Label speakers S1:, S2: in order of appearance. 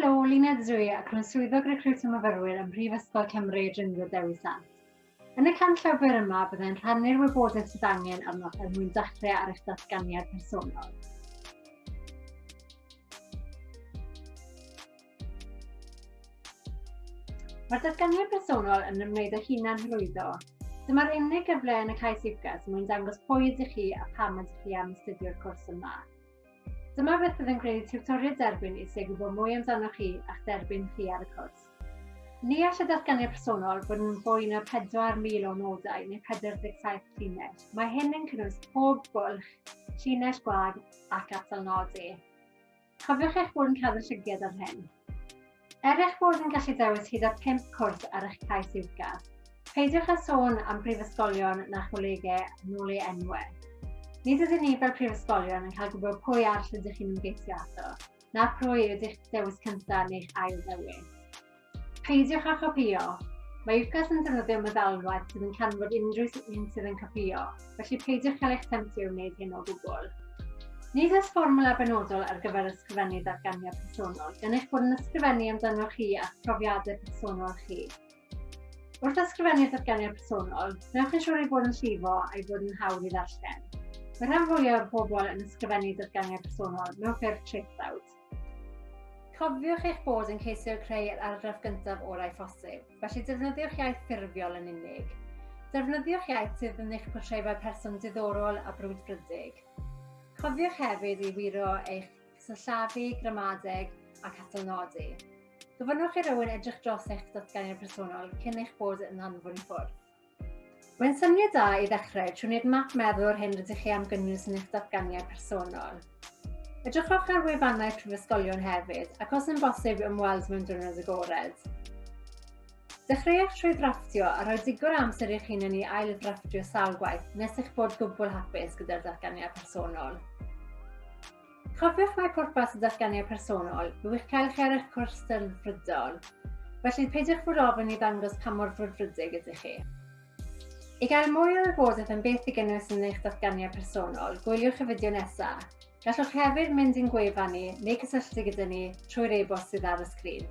S1: Helo, Luned ydw i ac rwy'n swyddog recriwtio myfyrwyr ym Mhrifysgol Cymru Drindod Dewi Sant. Yn y canllaw byr yma, byddai'n rhannu'r wybodaeth sydd angen arnoch er mwyn dechrau ar eich datganiad personol. Mae'r datganiad personol yn ymwneud â hunan hyrwyddo. Dyma'r unig gyfle yn y cais UCAS mwyn dangos pwy ydych chi a pam ydych chi am astudio'r cwrs yma. Dyma beth bydd yn gwneud i tiwtoriaid derbyn eisiau gwybod mwy amdanoch chi a'ch derbyn chi ar y cwrs. Ni all y datganiad personol fod yn fwy na 4,000 o nodau neu 47 llinell. Mae hyn yn cynnwys pob bwlch, llinell gwag ac atalnodi. Cofiwch eich bod yn cadw llygad ar hyn. Er eich bod yn gallu dewis hyd at 5 cwrs ar eich cais UCAS, peidiwch â sôn am brifysgolion na cholegau yn ôl ei enwau. Nid ydyn ni fel prifysgolion yn cael gwybod pwy arall ydych chi'n ymgeisio ato, na phwy ydych dewis cyntaf neu'ch ail ddewis. Peidiwch â chopïo. Mae UCAS yn defnyddio meddalwedd sydd yn canfod unrhyw un sydd yn copïo, felly peidiwch cael eich temtio i wneud hyn o gwbl. Nid oes fformwla benodol ar gyfer ysgrifennu datganiad personol, gan eich bod yn ysgrifennu amdanoch chi a'ch profiadau personol chi. Wrth ysgrifennu datganiad personol, gwnewch yn siŵr ei fod yn llifo a'i fod yn hawdd i ddarllen. Mae rhan fwyaf o bobl yn ysgrifennu datganiad personol mewn ffurf traethawd. Cofiwch eich bod yn ceisio creu yr argraff gyntaf orau phosib, felly defnyddiwch iaith ffurfiol yn unig. Defnyddiwch iaith sydd yn eich portreu fel person diddorol a brwdfrydig. Cofiwch hefyd i wiro eich sillafu, gramadeg ac atalnodi. Gofynnwch i rywun edrych dros eich datganiad personol cyn eich bod yn anfon i ffwrdd. Mae'n syniad da i ddechrau trwy wneud map meddwl o'r hyn rydych chi am gynnwys yn eich datganiad personol. Edrychwch ar wefannau prifysgolion hefyd, ac os yn bosib ymweld mewn diwrnod agored. Dechreuwch trwy ddrafftio a rhoi digon o amser i'ch hunain i ail-ddrafftio sawl gwaith nes eich bod gwbl hapus gyda'r datganiad personol. Cofiwch mai pwrpas y datganiad personol yw eich cael chi ar eich cwrs delfrydol, felly peidiwch bod ofn i ddangos pa mor frwdfrydig ydych chi. I gael mwy o wybodaeth am beth i gynnwys yn eich datganiad personol, gwyliwch y fideo nesaf. Gallwch hefyd mynd i'n gwefan ni neu cysylltu gyda ni trwy'r e-bost sydd ar y sgrin.